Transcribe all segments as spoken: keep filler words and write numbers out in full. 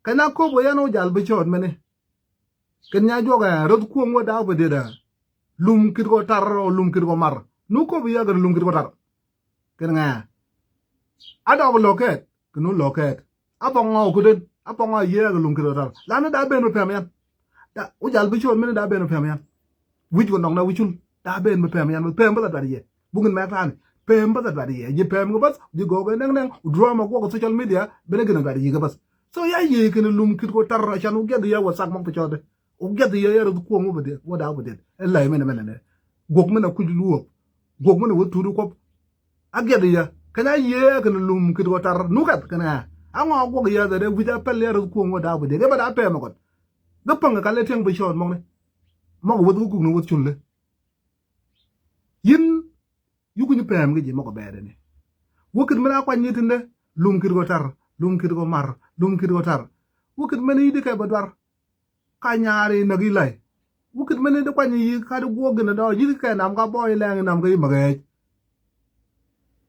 Kɛn a köp kɛ yɛn ɔ jal bi cɔɔt mɛni. Kɛn nya juɔk ɛ rɛth kuɔŋ wä daak bi diet ɛ. Lum kit kɔ tar ɔ lum kit kɔ mar. Nu köp yɛ kɛn lum kit kɔ tar. Kɛn ŋɛ. A dɔk lɔ kɛɛt kɛ nu lɔ kɛɛt. A pɔŋ ɔ kuden a pɔŋ ɔ yiëë kɛ lum kit kɔ tar lan ni daa ben bi pɛm yɛn. Wä jal bi cɔɔt mɛni daa ben bi pɛm yɛn. Wi̱c kɛ nɔk na wi̱cun daa ben bi pɛm yɛn bi pɛm bi la duat yɛ. Buk in mɛk ta̱a̱ni pɛm bi la duat yɛ ji̱ pɛm kɛ bäth ji̱ gɔɔk ɛ nɛŋ nɛŋ. Drama guɔk kɛ social media ben ɛ gin ɛ duat yɛ kɛ bäth. So ya yiëë kɛn lum kit kɔ tar a can wä giɛth yɛ wä sak mɔk bi cɔɔt. Wä giɛth yɛ yɛ rɛth kuɔŋ wä bi diet wä daa bi diet. Ɛ lay mɛnɛ mɛnɛ nɛ. Guɔk mɛnɛ kuc luɔp. Guɔk mɛnɛ wä tuut kɔp. A giɛth yɛ kɛn a yiëë kɛn lum kit kɔ tar nu kɛth kɛn a. A ŋɔ a guɔk yɛ dhɛ dee wi̱c a pɛl yɛ rɛth kuɔŋ wä daa bi diet yɛ bä daa pɛm ɛ kɔt. Gä päŋ kɛ ka lɛ tiɛŋ bi cɔɔt mɔkni. Mɔk wäth wä kukni wäth cul lɛ. Yin yuk ni pɛm kɛ ji̱ mɔk bɛɛdɛ ni. Wä kit mɛn a kuany ni tindɛ lum kit kɔ tar lum kit kɔ mar lum kit kɔ tar. Wä kit mɛn i̱ di kɛ bä duar. Ka nyaari näk i̱ lay. Wä kit mɛn i̱ di kuany i̱ ka di guɔk gin dɔɔ ji̱ kɛ nam ka bɔɔy lɛŋ i̱ nam kɛ i̱ mäk ɛɛc.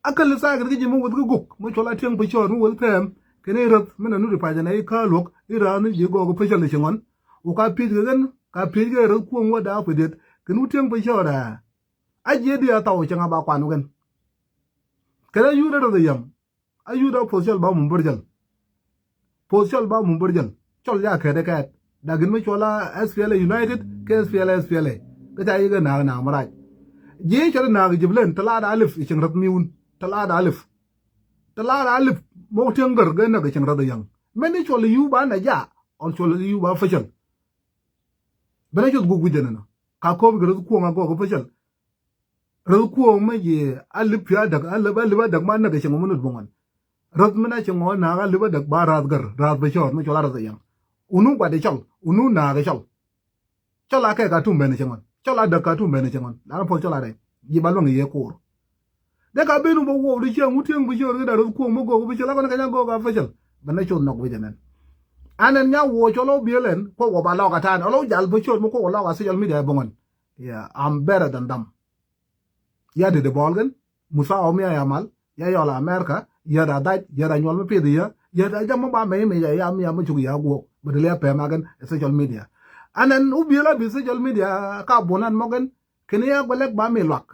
A käl i̱ thaakit kɛ ji̱ mi wäth kɛ gok mi cuɔl a tieŋ pecɔɔt mi wäth pɛm kɛn i̱ räth mi na nut i̱ pacɛ nɛ i̱ kä luɔk i̱ räth ni ji̱ gɔɔk pecäl i̱ ci ŋuɔn. Wä ka piec kɛ ɣän ka piec kɛ räth kuɔŋ wä daak pediet kɛn wä tieŋ pecɔɔt ɛ. A jiɛ di a thɔw cäŋ a ba kuan wä kɛn. Kɛn a yut a räth a yam. A yut a poth cɔl ba mum bär jäl. Poth cɔl ba mum bär jäl. Cɔl ya kɛɛt ɛ kɛɛt. Dak in mi cuɔl a S P L A United kɛ S P L A S P L A. Kä ca yikɛ naak naak mi rac. Jiɛ cɔl naak jiblen tɛ laat alip i cieŋ räth miun tɛ laat alip. Tɛ laat alip mok tieŋ gär gɛ näk i cieŋ räth a yäŋ. Mɛn i̱ cuɔl i̱ yuu ba nɛ ja ɔn cuɔl i̱ yuu ba pecäl. Bɛn a cuɔth guuk wi̱cdɛ nɛnɔ ka ko̱o̱p kɛ räth kuɔ̱ɔ̱ŋ a gɔɔk pecäl. Räth kuɔ̱ɔ̱ŋ mɛ jiɛ a lip pi̱ a däk a lip a däk ma näk kɛ cieŋ mɛ nut buŋɔn. Räth mɛ na cieŋ ɔ naak a lip a däk ba rath gär rath pecɔɔt mɛ cuɔl a räth a yäŋ. Unu guat i̱ cɔl unu naak i̱ cɔl. Cɔl a kɛ ka tum ben i̱ cieŋ ɔn cɔl a däk ka tum ben i̱ cieŋ ɔn lan puɔth cɔl a rɛy. Ji̱ ba luäŋ i̱ yɛ koor. Dee ka ben wä bä wuɔk di cieŋ wä tieŋ pecɔɔt kɛ da̱r wä kuɔ̱ŋ mi gɔɔk pecɔl a kɔn kɛ nya gɔɔk a pecɔl. Bɛ nɛ cuɔth nhɔk pecɔl nɛn. An ɛn nya wuɔ cɔl wä biël ɛn kuɔk wä ba lɔk a ta̱a̱n ɔlɔ wä jal pecɔɔt mi kuɔk wä lɔk a social media bä ŋuɔn. Yeah, I'm better than them. Ya dede bɔɔl kɛn musa ɔ mi a ya mal ya yɔl a America ya da dac ya da nyuɔl mi pith ya ya da jam mi ba mɛ mi ya ya mi ya mi cuk ya guɔk bɛ deli a pɛm a kɛn social media. An ɛn wä biël a bi social media ka bun an mɔk kɛn kɛn ya guɛlɛk ba mi luak.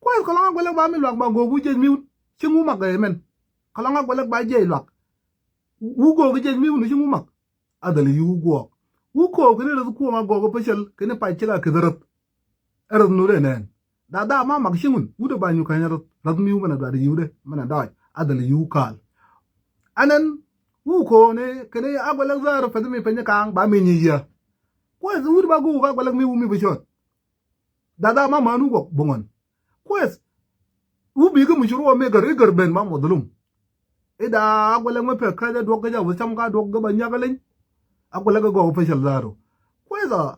Kuɛth kɛ lɔŋ a guɛlɛk ba mi luak ba go̱o̱k wu jiɛc miwun. Ci ŋu mak gɛ mɛn kɛ lɔŋ a guɛlɛk ba jiɛc luak. Wu go̱o̱k jiɛc miwun ci ŋu mak. A dhɛl yi wu guɔɔk wu ko̱o̱k kɛn rɛth kuɔɔŋ a gɔɔk pecäl kɛn pac cik a keth räth. Ɛ räth nu rɛ nɛɛn. Da da ma mak ci ŋun wut ɛ ba nyu käny räth räth miwu mɛn a duat yiwdɛ mɛn a dɔɔc a dhɛl yi wu kaal. Anɛn wu ko̱o̱ni kɛn a guɛlɛk dhäär peth mi peny kaaŋ ba mi nyi yiä. Kuɛth wut ba go̱o̱k a guɛlɛk miwu mi pecäl. Dada ma manu gɔk buŋɔn. Kueth. Wu bi kä mucuru wä mi gär i̱ gär ben ma mɔ dhulum. Ida a guɛlɛk mi pek kä jɛ duɔk kä jɛ wä cam ka duɔk gä ba nyak leny. A guɛlɛk gɔk pecäl dhaaru. Kueth a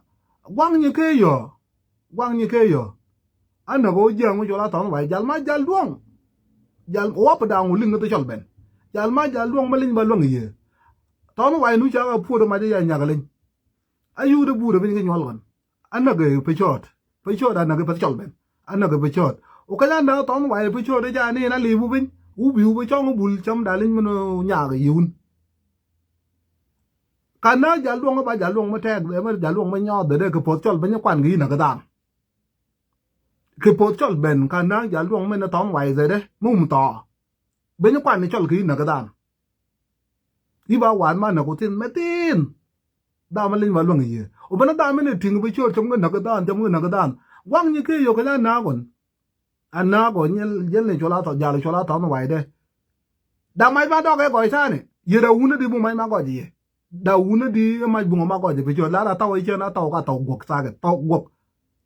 guaŋ nyi kee yɔ. Guaŋ nyi kee yɔ. A näk ɣöö jiäŋ mi cɔl a thɔn way jal ma jal duɔŋ. Jal wä pɛ daŋ wä liŋ kä thil cɔl ben. Jal ma jal duɔŋ ma leny ba luäŋ yie. Thɔn way nu cak a puɔt ma jɛ ya nyak leny. A yut a buut a piny kä nyuɔl ɣän. A näk ɛ pecɔɔt. Pecɔɔt a näk ɛ peth cɔl ben. A näk ɛ pecɔɔt. Wu kɛn a näk thɔn way pecɔɔt ɛ ca ni in a li̱i̱p wu piny. Wu bi wu bi cɔŋ bul cam da liny min nyaak ɛ yiwun. Ka näk jal duɔŋ ba jal duɔŋ mi tɛɛk bɛ mi jal duɔŋ mi nyɔɔth bɛ dee kɛ poth cɔl ben kuan kɛ in a kɛ dhan. Kɛ poth cɔl ben ka näk jal duɔŋ mi ni thɔn way zedɛ mi wum thɔɔ. Ben kuan ni cɔl kɛ in a kɛ dhan. I̱ ba wa̱a̱n ma näk ku thi̱n mɛ thi̱n. Dham a leny ma luäŋ yie. Wu ben a dham in a ti̱ŋ bi cöör cam ŋä näk dhan cam ŋä näk dhan. Gua̱ŋ nyi kee yök kɛ la na̱a̱k ɣɔn. A na̱a̱k ɣɔn jɛl ni cuɔl a thɔn jal cuɔl a thɔn waydɛ. Dham mac ma dɔk ɛ gɔc ta̱a̱ni. Yet a wun a di bu mac ma gɔc yie. Da wun a di ɛ mac buŋ a ma gɔc bi cöör la a thaw ɛ cien a thaw ka thaw guɔk thakɛ thaw guɔk.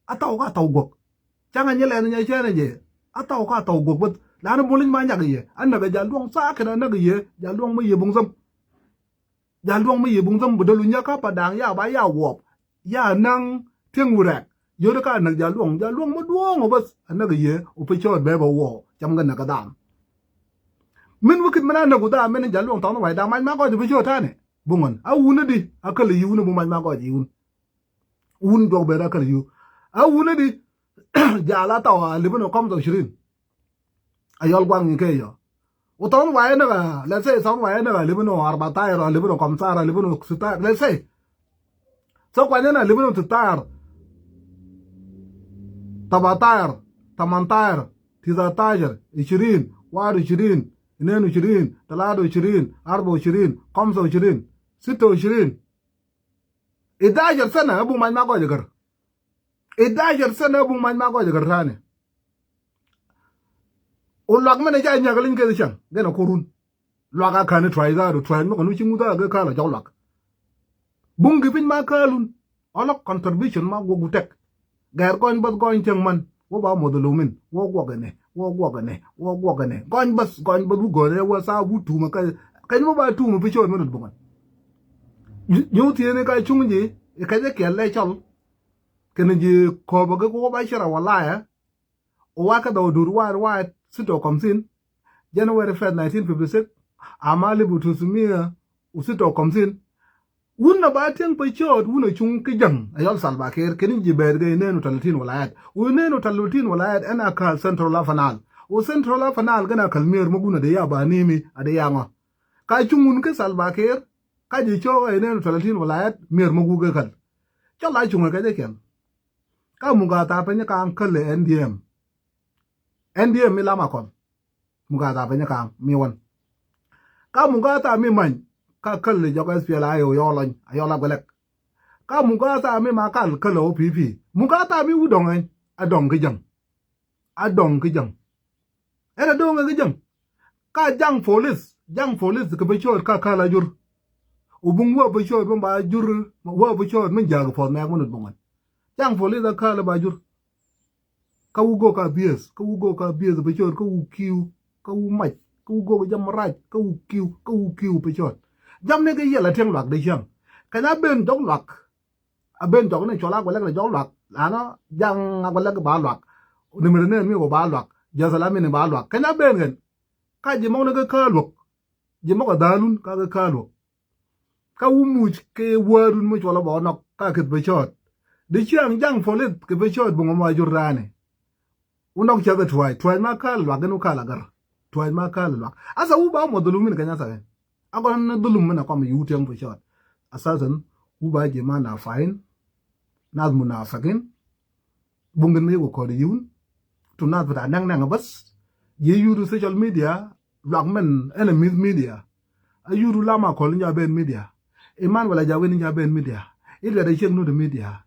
A thaw ka thaw guɔk. Caŋ a nyɛ lɛn nyɛ cien a jɛ. A thaw ka thaw guɔk bäth la ni bu leny ma nyak yie a näk ɛ jal duɔŋ thakɛ a näk yie jal duɔŋ ma yie buŋ thäm. Jal duɔ̱ŋ mi yiëë buŋ thäm bi däl wi̱ny ya kä pa da̱a̱ŋ ya ba ya wuɔp. Ya naŋ tieŋ wi rɛk. Yio̱t kä a näk jal duɔ̱ŋ jal duɔ̱ŋ mi duɔ̱ɔ̱ŋ ɔ bäth a näk yiëë ɔ pecɔɔt bɛɛ bɛ wuɔɔ cam kɛ näk kä dhaam. Min wikit min a näk wu dhaam min jal duɔ̱ŋ thɔn wac da̱a̱ŋ mac ma gɔc ɔ pecɔɔt ta̱a̱nɛ. Buŋ ɣän a wun a di a käl yiwun a bu mac ma gɔc yiwun. Wun duɔk ben a käl yiw. A wun a di jal a thaw a lipin ɔ kɔm thɔw cirin. A yɔl guaŋ nyi kee yɔ. وثواني واحد نقا، let's say ثواني واحد نقا لبنو أربعتاشر، لبنو خمستاشر، لبنو ستاشر، let's say. So kuanyɛ na lipinɔ titayar, tabatayar, tamantayar, tisatashar, ishirin, wahad wa ishirin, itnen wa ishirin, talata wa ishirin, arba wa ishirin, kamsa wa ishirin, sitta wa ishirin. Idashar sana abu mac ma gɔc gɛr. Idashar sana abu mac ma gɔc gɛr tani. Uluak mɛn ca nyak liny keth cäŋ gɛn a kurun. Luak a kani tuac dhaadu, tuac mi kɔn wi̱ci ŋuth a gɛ ka̱l a jɔk luak. Buŋ ki piny ma kaalun. Ɔlɔ contribution ma guɔk gu tɛk. Gɛr gɔny bäth gɔny cieŋ man. Wä ba muɔth lumin. Wä guɔk ɛnɛ. Wä guɔk ɛnɛ. Wä guɔk ɛnɛ. Gɔny bäth, gɔny bäth wu gɔny ɛ wä saa wu tuumä kä. Kɛny mɔ ba tuumä pi ciöt mi lut buŋän. Nyu thieni ka cuŋ ji. Kɛc ɛ kiɛl lɛ cɔl. Kɛn ji kɔpä gɛ ku wä ba cira walaya. Wa kä dhɔw dur wa, wa sita wa kamsin, January first, nineteen fifty-six, ama libu tusumia u sita wa kamsin. Wun na ba tiɛŋ pä ciöt, wun a cuŋ ki jäŋ a yɔl Salva Kiir, keni ji̱ bɛɛr gɛ inɛn u talatin walayat. U inɛn u talatin walayat ɛn a kal Central Upper Nile. U Central Upper Nile gɛn a kal mier ma gun a de ya ba nimi, a de ya ŋɔ. Ka cuŋ wun ki Salva Kiir, ka ji̱ cɔk a inɛn u talatin walayat, mier ma gu gɛ kal. Cɔl a cuŋ a kɛ jɛ kɛl. Ka mugatha piny kaŋ käl ɛ N D M. N D M mi lam a kɔn. Mugatha piny kaŋ mi wan. Ka mugatha mi many ka käl jɔk S P L A I O yɔl ɔny a yɔl a guɛlɛk. Ka mugatha mi ma kal käl O P P. Mugatha mi wu dɔŋ ɛny a dɔŋ ki jäŋ. A dɔŋ ki jäŋ. Ɛn a do̱ŋ ɛ ki jäŋ. Ka jaŋ polis, jaŋ polis kɛ pä ciöt ka kal a jur. U buŋ wä pä ciöt mi ba jur, wä pä ciöt mi ja̱a̱k puɔth mɛk mi nut buŋän. Jaŋ polis a kal a ba jur. Ka wu gök a bieth, ka wu gök a bieth pä ciöt, ka wu kiw, ka wu mac, ka wu gök jam rac, ka wu kiw, ka wu kiw pä ciöt. Jam ni kɛ yɛl a tieŋ luak di cäŋ. Kɛn a ben jɔk luak. A ben jɔk ni cɔl a guɛlɛk ni jɔk luak. Lanɔ jaŋ a guɛlɛk ba luak. Ni mi ri ni mi wä ba luak. Jerusalem ni ba luak. Kɛn a ben kɛn. Ka ji̱ mɔk ni kä kä luɔk. Ji̱ mɔk a dhalun ka kä kä luɔk. Ka wu muc kɛ wäärun mi cuɔl a bɔ nɔk ka keth pä ciöt. Di ciaŋ jaŋ polis kɛ pä ciöt buŋ mɔ a jur rani. Wu nɔk cäth ɛ tuac, tuac ma kal luak gɛn wu kal a gär. Tuac ma kal luak. Asa wu ba mɔ dhulum min kɛ nyasa kɛ. A gɔn ni dhulum min a kɔm yu tiɛŋ pä ciöt. Asasan wu ba ji̱ ma na fain. Nath munafikin. Buŋ gɛn mi yɛ wä kɔt yiun. Tu nath bita nɛŋ nɛŋ bäth. Ji̱ yut social media. Luak mɛn ɛn a mi̱th media. A yut Lam Akol in ca ben media. Emmanuel Ajawen in ca ben media. Iliad Aciek nut media.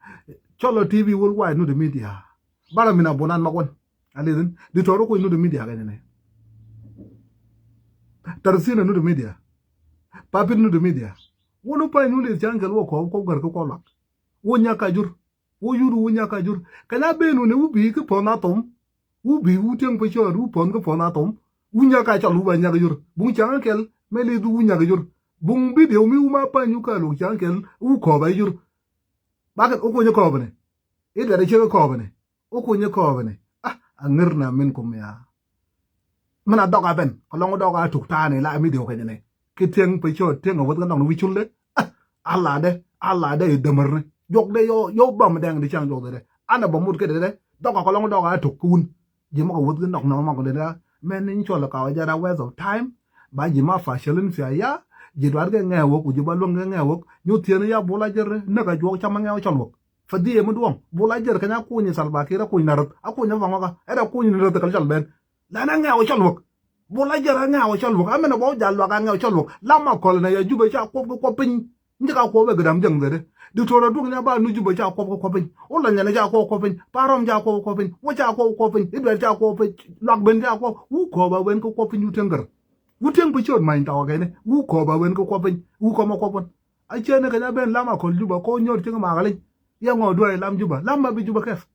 Cɔl ɔ T V Worldwide nut media. Bara min a bunan mak wän. A lithin di tɔr kuc nut media kɛ nyinɛ. Tarsina nut media. Papit nut media. Wun u pany wun lith can kɛl wä kɔɔp kɔp gär kä kɔp luak. Wä nyak ka jur. Wä yut wä nyak ka jur. Kɛ na ben wun ɛ wä bi kä pɔn a thom. Wu bi wu tiɛŋ pä ciöt wu puɔ̱n kä puɔ̱n a thom. Wu nyak a cɔl wu ba nyak jur. Buŋ ca̱ŋ kɛl mɛ lith wu nyak jur. Buŋ video mi wu ma pa̱ny wu ka luɔk ca̱ŋ kɛl wu kɔɔp a jur. Bakɛ wu kunyä kɔɔp ni. I̱ dɛr a ciek kɔɔp ni. Wu kunyä kɔɔp ni. Ah, a ŋer na min kum ya. Min a dɔk a ben kɛ lɔŋ dɔk a tuk ta̱a̱ ni la mi diw kɛ nyɛ ni. Ki tiɛŋ pä ciöt tiɛŋ a wäth kä nɔk ni wi̱c cul dɛ. Ah, a la dɛ, a la dɛ i̱ dämär ni. Juɔk dɛ yɔ, yɔ bam dɛŋ di ca̱ŋ juɔk dɛ dɛ. An a bä mut kä dɛ dɛ. Dɔk a kɛ lɔŋ dɔk a tuk kä wun. Ji̱ mɔ kɛ wäth kä nɔk nɔk mɔ kɛ dɛ dɛ. Mɛn ni cuɔl ka wä jɛ ra waste of time. Ba ji̱ ma fa cäl in fi a ya. Ji̱ duar kɛ ŋɛ wäk, ji̱ ba luäŋ kɛ ŋɛ wäk. Nyu thieen ya bul a jɛ ri. Näk a juɔk cam a ŋɛ wä cɔl wäk. Fa dhiee mi duɔ̱ŋ. Bul a jɛ ri kɛ nya kuny Salva Kiir a kuny na röth. A kuny a fɔŋ kä. Ɛ dɛ kuny ni röth kɛ kal cɔl ben. Lɛn a ŋɛ̈ɛ̈ wä cɔl wäk. Bul a jɛr a ŋɛ̈ɛ̈ wä cɔl wäk. Amɛn a bä wä jal luak a ŋɛ̈ɛ̈ wä cɔl wäk. Lam Akol na ya Juba ca kuɔp kɛ kuɔp piny. Nyi ca kuɔp ɛ gɛ dam jäŋ dhɛri. Di tuɔr a duɔ̱ŋ nya ba nu Juba ca kuɔp kɛ kuɔp piny. Wä la nyɛn ca kuɔp kɛ kuɔp piny. Parom ca kuɔp kɛ kuɔp piny. Wä ca kuɔp kɛ kuɔp piny. Iduɛl ca kuɔp piny. Luak ben ca kuɔp. Wu kɔɔp a wen kɛ kuɔp piny wu tieŋ gär. Wu tieŋ pi ciöt many tɔwä kɛni. Wu kɔɔp a wen kɛ kuɔp piny. Wu kɔmɔ kuɔp wen. A ciɛn ni kɛ nya ben Lam Akol Juba kɔ nyɔr cieŋ mak aliny. Yɛ ŋɔ duɔy Lam Juba. Lam ma bi Juba kɛf.